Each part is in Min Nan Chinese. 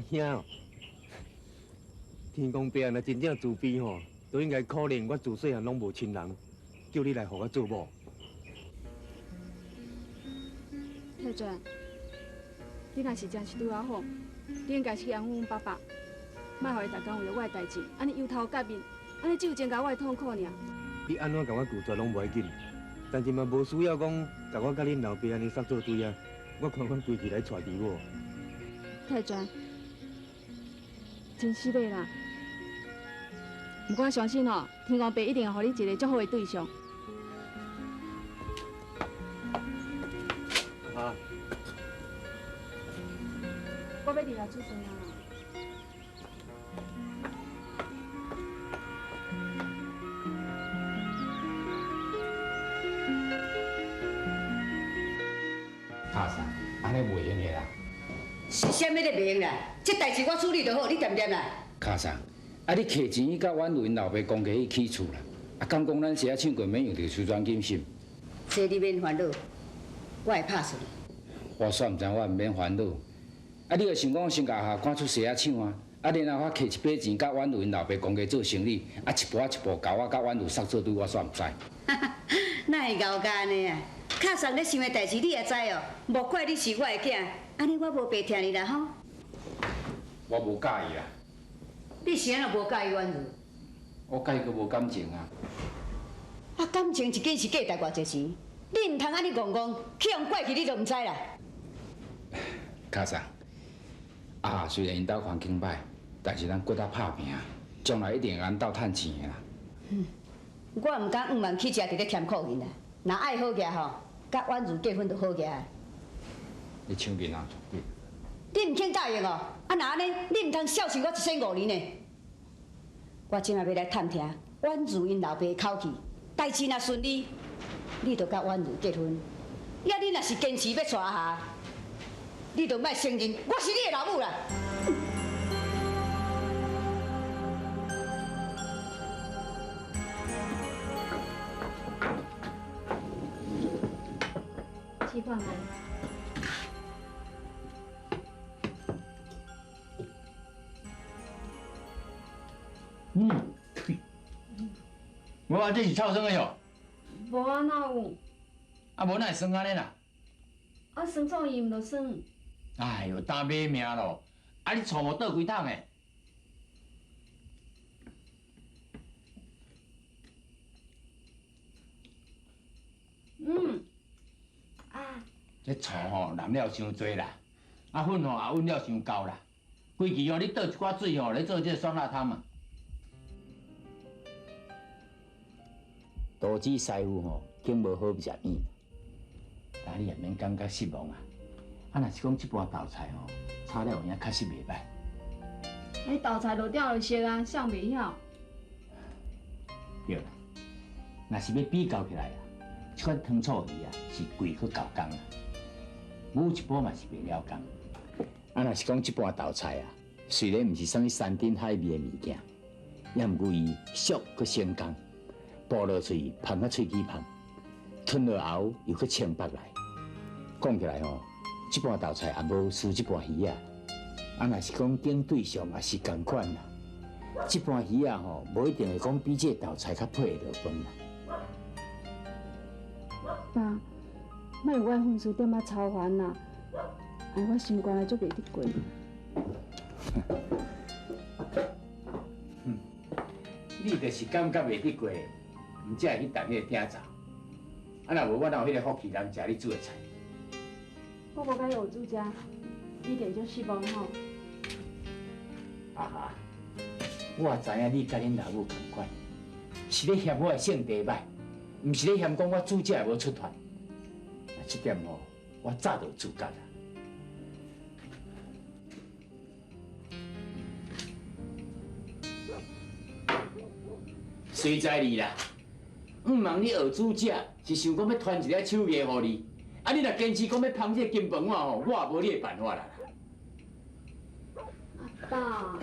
兄哦。天公伯若真正慈悲吼，都应该可怜我自细汉攏無親人，叫你來予我做某。泰專，你若是真是對我好，你應該是去安撫阮爸爸，莫予伊逐工為著我的代誌，按呢憂頭結面，按呢只有增加我的痛苦爾。你按怎共我拒絕攏無要緊，但是嘛無需要講共我佮恁老爸按呢捒做對啊。我看我規氣來娶豬某。泰專，真失禮啦！毋過我相信吼，天公伯一定會予你一個足好的對象。啊！我欲入來煮飯啊！拍啥？按呢袂用的啦。是啥物咧袂用啦？這代誌我處理就好，你恬恬啦。卡桑，啊你摕錢去佮婉如𪜶老爸公家去起厝啦？啊，敢講咱鞋仔唱過免用著周轉金是毋？這你免煩惱，我會拍算。我煞毋知我毋免煩惱。啊，你若想講先共阿霞趕出鞋仔廠啊？啊，然後我摕一筆錢佮婉如𪜶老爸公家做生意，啊，一步仔一步共我佮婉如捒做對，我煞毋知。哪會𠢕按呢啊？卡桑咧想的代誌你也知哦，莫怪你是我的囝，按呢我無白疼你啦吼。我無佮意啦。你是按怎無佮意婉如？我佮伊閣無感情啊。啊，感情一斤是價值偌濟錢？你毋通按呢戇戇，去予人拐去，你就毋知啦。卡桑，啊，雖然𪜶兜環境歹，但是咱骨力拍拚，將來一定會當鬥趁錢的啦。我毋敢向望去食佇咧添苦因啦。若愛好額吼，佮婉如結婚就好額。你搶囡仔出軌？你毋肯答應哦？啊，若按呢，你毋通孝順我一生五年呢。我這馬欲來探聽婉如𪜶老爸的口氣，代誌若順利，你就佮婉如結婚。啊，你若是堅持欲娶阿霞，你就莫承認我是你的老母啦。試看覓。嗯，無啊，這是臭酸的喲。無啊，哪有？啊，無哪會酸按呢啦？啊，酸醋魚毋就酸。哎喲，擔買命咯！啊，你醋無倒幾桶的？嗯。啊。這醋吼淋了傷濟啦，啊粉吼也揾了傷厚啦。規氣吼，你倒一寡水吼來做這個酸辣湯嘛。投資師傅吼，景無好食面，但你也免感覺失望啊。啊，若是講這盤豆菜吼，炒了有影確實袂歹。你豆菜落掉就熟啊，啥袂曉？對啦，若是欲比較起來啊，這款糖醋魚啊是貴閣厚工啦，牛一煲嘛是袂了工。啊，若是講這盤豆菜啊，雖然毋是啥物山珍海味的物件，也毋過伊俗閣成功，剝落喙芳甲喙齒芳，吞落喉又閣清白來。講起來吼，這盤豆菜也無輸這盤魚仔。啊，若是講揀對象也是仝款啦。這盤魚仔吼，無一定會講比這個豆菜較配會落飯啦。爸，莫用我的粉絲點仔操煩啦！哎，我心肝內足袂得過。你就是感覺袂得過，毋才會去談彼個鼎灶。啊，若無我哪有彼個福氣通食你煮的菜？我無共伊學煮食，一定足失望吼。阿霞，我知影你佮恁老母仝款，是咧嫌我的性地歹，毋是咧嫌講我煮食的無出傳。啊，這點吼，我早就有自覺啦。隨在你啦，毋茫你學煮食是想講欲傳一下手藝予你，啊，你若堅持講欲捧這個金飯碗吼，我也無你的辦法啦。阿爸，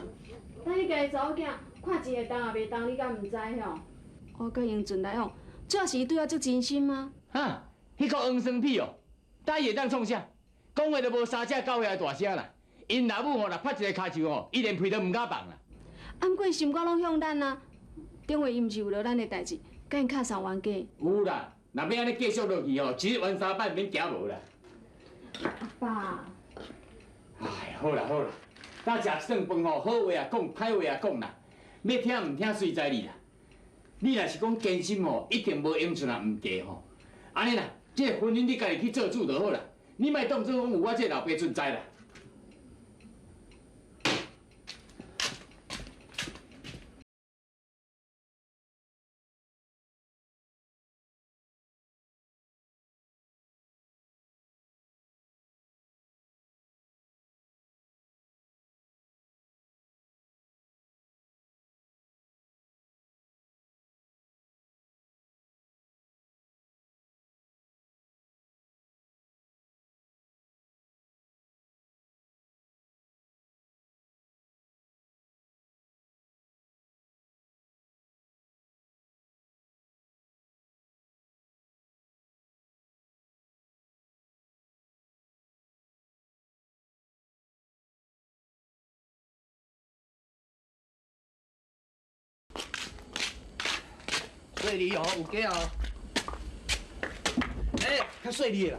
咱彼家查某囝看錢會動也袂動，你敢毋知吼？我佮英俊來往，主要是伊對我足真心啊。哈，彼個黃酸屁哦，呾伊會當創啥？講話都無三尺九遐大聲啦。𪜶老母吼，若拍一个跤手吼，伊连屁都毋敢放啦。啊，毋过伊心肝攏向咱啊，顶回伊毋是为了咱的代志，共𪜶敲送冤家。有啦，若欲按呢继续落去吼，一日冤三摆，免惊无啦。阿爸。哎，好啦好啦，咱食一顿饭吼，好话也讲，歹话也讲啦，欲听毋听随在你啦。你若是讲坚心吼，一定无应存啊，毋嫁吼。按呢啦，这个婚姻你家己去做主就好啦，你莫当做讲有我这个老爸存在啦。细腻哦，有假哦。欸，较细腻的啦。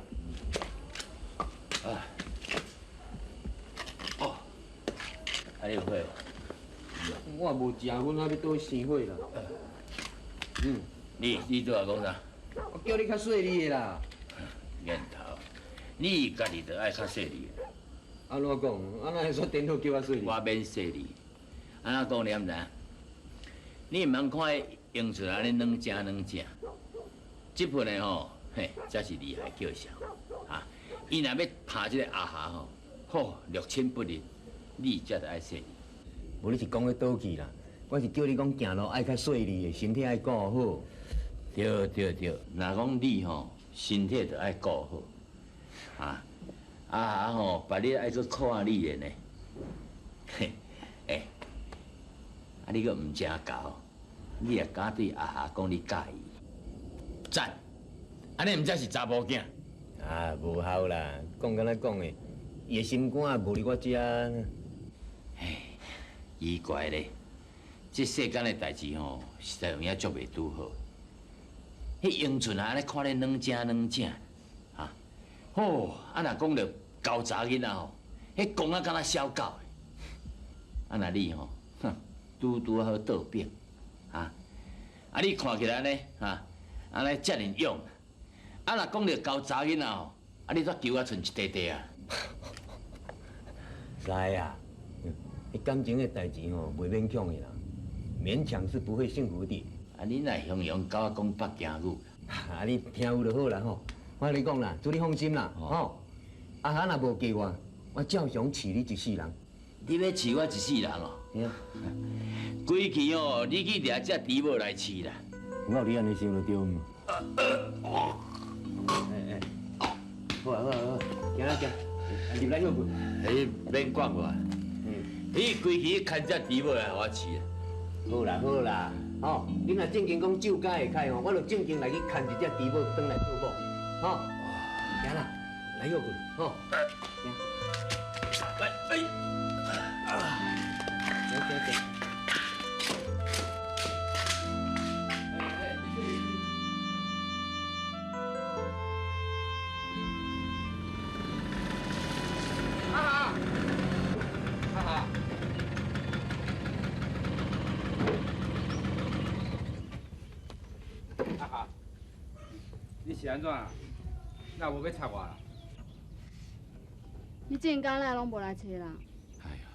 啊。哦。啊，你有火无？我也无食，阮还欲倒生火啦。嗯。你拄仔讲啥？我叫你较细腻的啦。念头，你家己就爱较细腻。按怎讲？啊，哪会煞颠倒叫我细腻？我免细腻。按怎讲你毋知？你毋通看伊用出来按呢软正软正，这份的吼，嘿，才是厉害叫嚣啊！伊若欲拍这个阿霞吼，好六亲不认，你才著爱细腻。无你是讲咧倒去啦？我是叫你讲行路爱较细腻的，身体爱顾好。对对对，若讲你吼，身体著爱顾好，啊，阿霞吼，别日爱阁看你的呢。嘿，欸，啊你阁毋正姣，你也敢对阿霞讲你佮意？赞！按呢毋才是查某囝。啊，无效啦，讲敢若讲的，伊的心肝也无伫我遮。唉，奇怪咧，这世间的代志吼，实在有影足袂拄好。彼英俊啊，按呢看咧软正软正，啊，吼，啊若讲著猴查囡仔吼，彼讲啊敢若小狗的。啊若你吼，哼，拄拄好倒反，啊，啊你看起来呢，啊，按呢遮尔勇，啊若讲著猴查囡仔吼，啊你煞求啊賰一块块啊。知啊，彼感情的代志吼，袂勉强的啦，勉强是不会幸福的。啊，你若形容甲我讲北京语，啊，你听有就好啦吼。我共你讲啦，祝你放心啦，吼。阿霞若无嫁我，我照常饲你一世人。你欲饲我一世人哦？对啊。规气哦，你去掠只猪母来饲啦。我有你按呢想就对毋？哎哎，好啊好啊好，行啦行，入来歇睏。你免管我。你规气牵只猪母来予我饲。好啦好啦。吼，你若正经讲酒家会开吼，我就正经来去牵一只猪母转来做某，吼，行啦，来歇睏，吼，行，来，哎，啊，行行行。阿哈，阿哈。阿哈，你是按怎？哪无欲插我啦？你这阵工哪拢无来揣人？哎哟，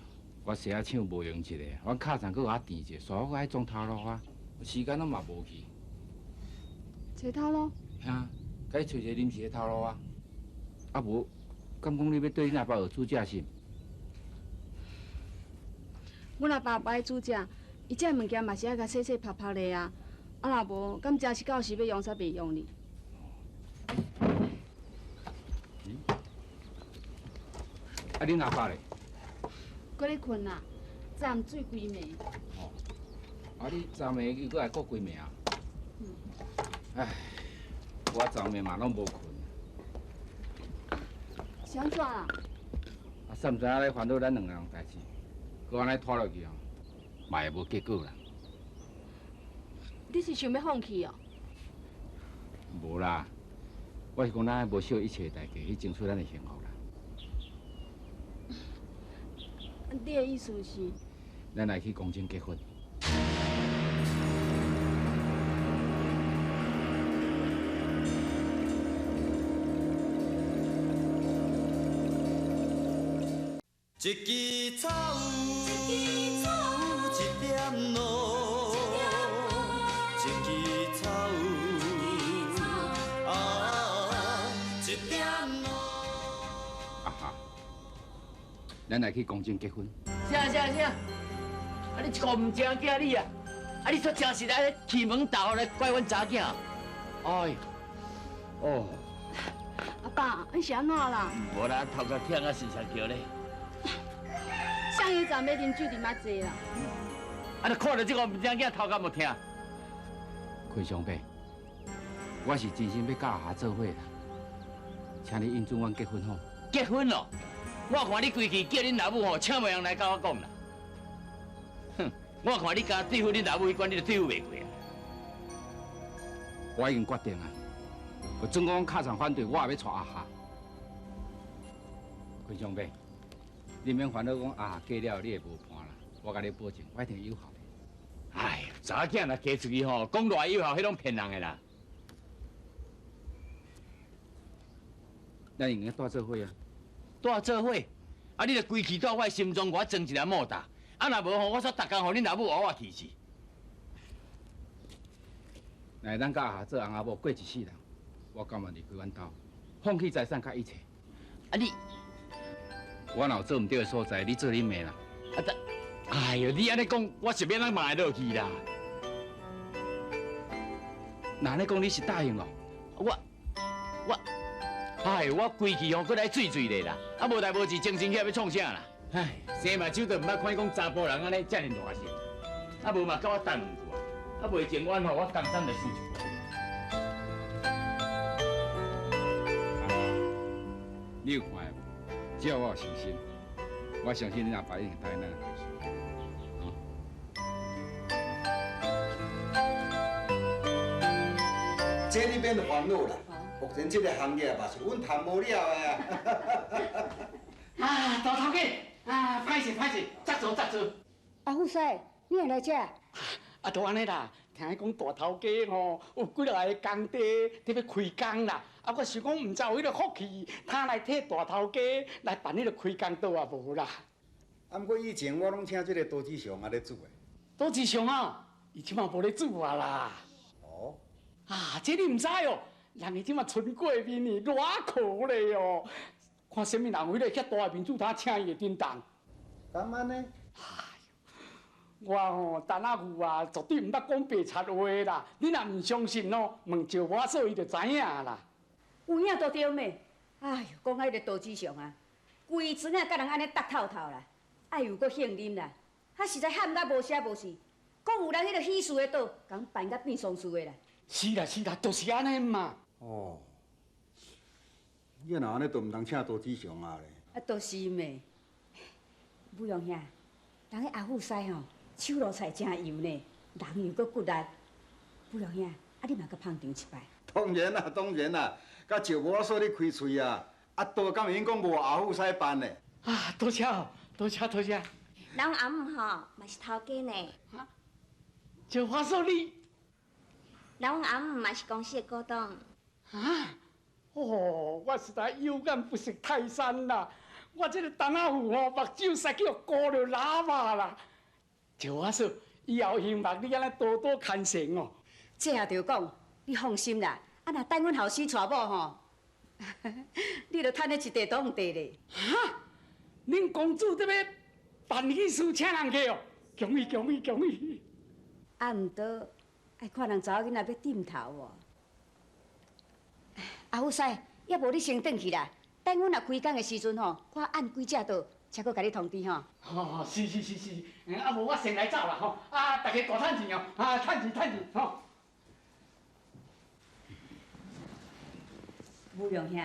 我鞋仔厂无用一个，阮尻层阁有较甜一个，煞我阁爱创头路啊，时间拢嘛无去。揣头路？吓，共伊揣一个临时的头路啊。啊无，敢讲你欲缀恁阿爸学煮食是？阮阿爸不爱煮食，伊这物件嘛是爱共洗洗曝曝咧啊。啊，若无，敢真是到时欲用煞袂用哩。啊，恁阿爸咧？阁咧睏啦，昨暗醉规暝。哦，啊，你昨暝又阁来顾规暝啊？嗯。唉，我昨暝嘛拢无睏。是按怎啦？啊，煞毋知影咧烦恼咱两个人代志，阁按呢拖落去哦，嘛会无结果啦。你是想欲放弃哦？无啦，我是讲咱爱无惜一切代价去争取咱的幸福啦。你的意思是？咱来去公证结婚。一支草，一点露，一支草，啊，一点露。啊哈，咱来去公证结婚。啥啥啥？啊，你一个毋正囝你啊！啊，你煞诚实来欺门踏户来怪阮查囝。哎，哦。阿爸，你是按怎啦？无啦，头壳疼啊，时常叫咧。上一站要啉酒啉较济啦。啊！你看著这个毋正囝头壳无疼。奎上伯，我是真心欲佮阿霞做伙啦，请你允准阮结婚吼。结婚咯？我看你规气叫恁老母吼，请袂用来佮我讲啦。哼，我看你敢对付恁老母彼关，你就对付袂过啊。我已经决定啊，就准讲敲上反对，我也欲娶阿霞。奎上伯。你免烦恼，讲啊，嫁了你会无伴啦。我共你保证，我一定有效的。哎，查某囝若嫁出去吼，讲偌有效，彼拢骗人的啦。咱用得蹛做伙啊？蹛做伙？啊，你著规气蹛我的心中，我装一个莫大。啊，若无吼，我煞逐工予恁老母挖我气死。来，咱佮阿霞做翁仔某过一世人，我甘愿离开阮兜，放弃财产佮一切。啊你？我若有做毋对的所在，你做你骂啦。啊，但，哎哟，你按呢讲，我是欲按怎骂会落去啦？那按呢讲，你是答应哦？我，哎，我规气吼，阁来醉醉咧啦。啊，无代无志，精神起来欲创啥啦？哎，生目睭都毋捌看伊讲查埔人按呢遮尔大声。啊，无嘛，共我等两句啊。啊，袂情愿吼，我江山就输一半。你有看无？只要我有信心，我相信恁阿爸一定答应咱的婚事。这你免烦恼啦，目前这个行业嘛是阮谈无了的啊。啊，大头家，啊，歹势歹势，扎做扎做。阿富师，你也来遮？啊，就按呢啦，听讲大头家吼有几落个工地伫欲开工啦。啊，我想讲，毋知有彼个福气，通来替大头家来办彼个开工桌啊无啦？啊，毋过以前我拢请这个多志雄仔咧煮的。多志雄啊，伊这马无咧煮啊啦。哦。啊，这你毋知哦，人伊这马春过面呢，偌可咧哦。看啥物人有彼个遐大的面子，通请伊会叮当。敢按呢？哎呦，我吼陈阿富啊，绝对毋捌讲白贼话啦。你若毋相信哦，问赵华嫂伊就知影啦。有影都对咩？哎哟，讲彼个多志雄啊，规船仔共人按呢搭透透啦，爱有阁兴啉啦，啊实在喊甲无声无气，讲有人彼个喜事的桌，共办甲变丧事的啦。是啦是啦，就是按呢嘛。哦，你若按呢，就毋通请多志雄啊咧。啊，就是嘛。武勇兄，人彼阿富师吼，手路菜真油呢，人又阁骨力。武勇兄，啊你嘛阁捧场一摆。当然啦，当然啦。佮赵无嫂咧开喙啊，啊桌敢会用讲无阿富师办的？啊，多谢哦，多谢多谢。人阿姆吼嘛是头家呢。啊，赵华嫂你？人阿姆嘛是公司的股东。啊？哦，我实在有眼不识泰山啦！我这个陈阿富吼，目睭使去予糊著喇叭啦。赵华嫂，以后希望你按呢多多牵线哦。这也著讲，你放心啦。啊，若等阮后生娶某吼，你著趁彼一块土地咧。哈？恁公主这欲办喜事请人客哦？恭喜恭喜恭喜！啊，毋过爱看人查某囡仔欲点头无？阿富师，抑无你先转去啦。等阮若开工的时阵吼，我按几只桌，才阁共你通知吼。哦，是是是是，啊无我先来走啦吼。啊，大家大趁钱哦，啊，趁钱趁钱吼。武勇兄，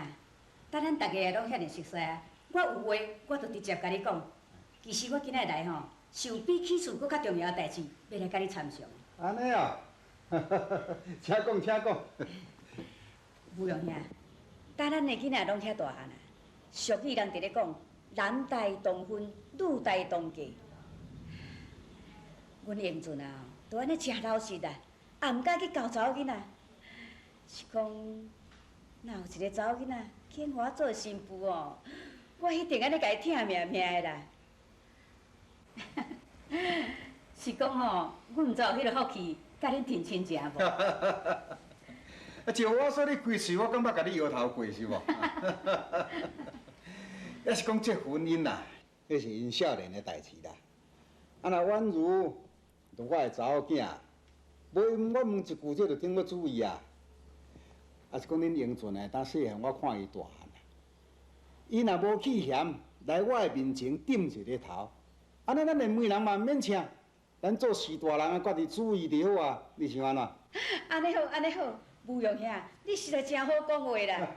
等咱大家拢遐尔熟似啊，我有话我就直接共你讲。其实我今仔来吼，是有比起厝阁较重要的代志，欲来佮你参详。按呢哦，请讲，请讲。武勇兄，搭咱的囡仔拢遐大汉啊，俗语人伫咧讲，男大当婚，女大当嫁。阮英俊啊，就按呢诚老实啊，也毋敢去交查某囡仔。是讲，若有一个查某囡仔肯予我做新妇哦，我一定按呢共伊疼命命的啦。是讲吼，阮毋知有彼个福气，佮恁提亲情无？啊，照我说你开喙，我敢捌共你摇头过是无？抑是讲这婚姻啊，彼是𪜶少年的代志啦。啊，若婉如，就我的查某囝，无我问一句，这就等欲注意啊。啊是讲恁英俊的，当细汉我看伊大汉啊，伊若无气嫌来我的面前点一个头，按呢咱连媒人嘛毋免请，咱做序大人的家己主意就好啊，你想按怎？按呢好，按呢好，武勇兄，你实在真好讲话啦。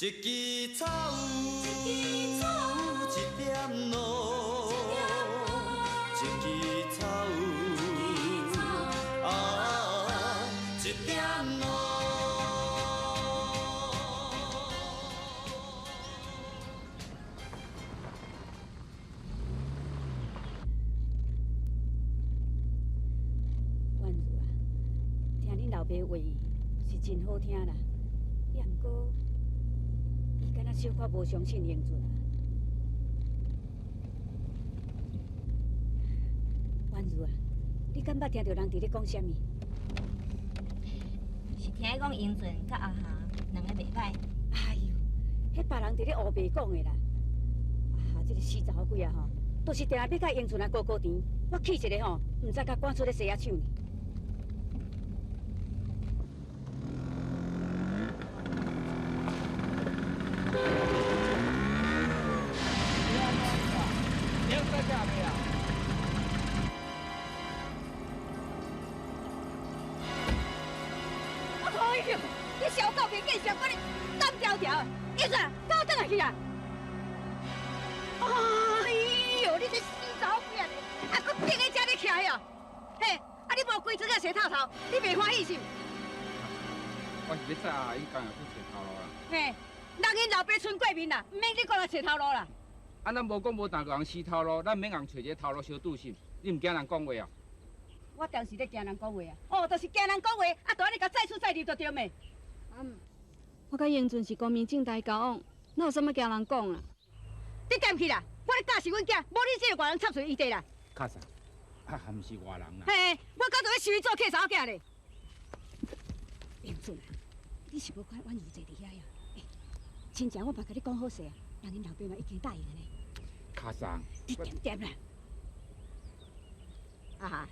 一支草，一点露，一支草，啊，一点露。婉如啊，听恁老爸话是真好听啦，也毋过。伊敢若小可无相信英俊啊。婉如啊，你敢捌听著人伫咧讲啥物？是听讲英俊佮阿霞两个袂䆀。哎哟，彼别人伫咧乌白讲的啦。阿霞这个死查某鬼啊吼，都是定定欲佮英俊啊勾勾缠。我气一个吼，毋知共赶出咧西仔厂呢。找头路啦！啊，咱无讲无当共人死头路，咱免共揣一个头路相拄死，你毋惊人讲话啊？我当时咧惊人讲话啊！哦，就是惊人讲话，啊，就按呢共再出再入就对未？啊，我佮英俊是光明正大交往，哪有啥物惊人讲啊？你踮去啦！我咧教是阮囝，无你这个外人插喙伊地啦。较早，啊，毋是外人啦。嘿，我敢就欲收伊做契查某囝咧。英俊啊，你是无看婉如坐伫遐呀？欸，亲情我嘛共你讲好势啊。人𪜶老爸嘛已经答应呢。较送。你恬恬啦。啊哈！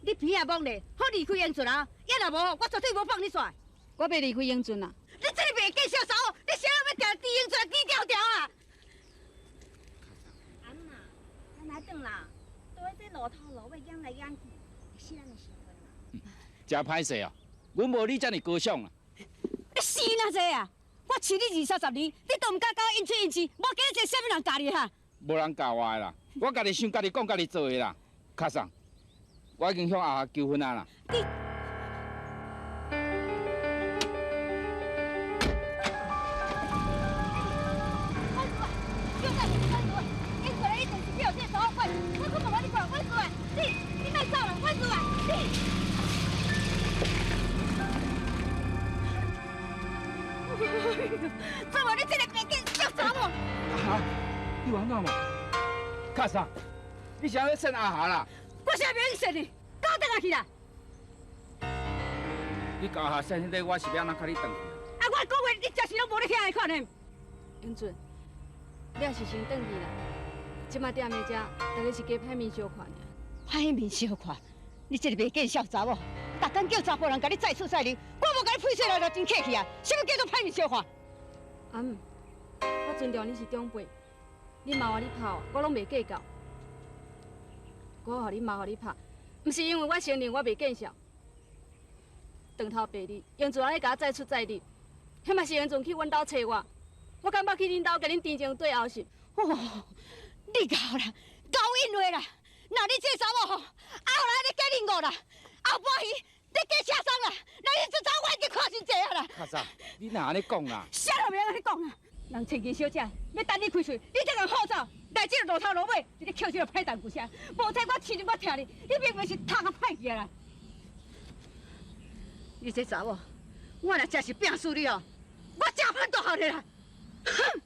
你鼻仔摸咧，好离开英俊啊！抑若无，我绝对无放你煞。我袂离开英俊啦。你这个袂见笑查某，你啥人欲定猪英俊猪条条啊？阿姆，咱来转啦，都喺这路头路尾掖来掖去，会死咱的时阵啦。真歹势哦，阮无你遮尔高尚啊。你死哪济啊！我饲你二三十年，你都毋敢共我应喙应舌，无记得这啥物人教你哈？无人教我的啦，我家己想家己讲家己做的啦。较送，我已经向阿霞求婚啊啦。你，你莫走啦，婉如啊，你。怎么你这个白见小查某？阿霞，你有按怎无？较送，你是按咧耍阿霞啦？我啥袂用耍你，搞转来去啦！你共阿霞耍彼个，我是欲按怎共你转去？啊，我讲话你诚是拢无咧听的款呢。英俊，你也是先转去啦。这马踮佇遮，大家是加歹面相看尔。歹面相看？你这个袂见笑查某，逐工叫查埔人共你再出再入，我无共你配水来就真客气啊！啥物叫做歹面相看？阿姆，我尊重你是长辈，你骂我你拍，我拢袂计较。我予你骂，予你拍，毋是因為我承認我袂見笑，斷頭白日，用做按呢共我載出載入，彼嘛是用陣去阮兜揣我，我敢捌去恁兜共恁甜情對後是？哦，你𠢕啦，𠢕應話啦！若你這查某吼，後來你嫁恁五啦，後半魚你嫁車桑啦，那你這查某我已經看真濟啊啦！較早，你哪按呢講啦？啥都袂按呢講啦！人千金小姐欲等你開喙，你才共好走，來這個路頭路尾，就咧抾這個歹陳舊聲，無彩我飼陣我疼你，你明明是頭殼歹去啦！你這查某，我若真是拚死你哦，我食飯都予你啦！哼！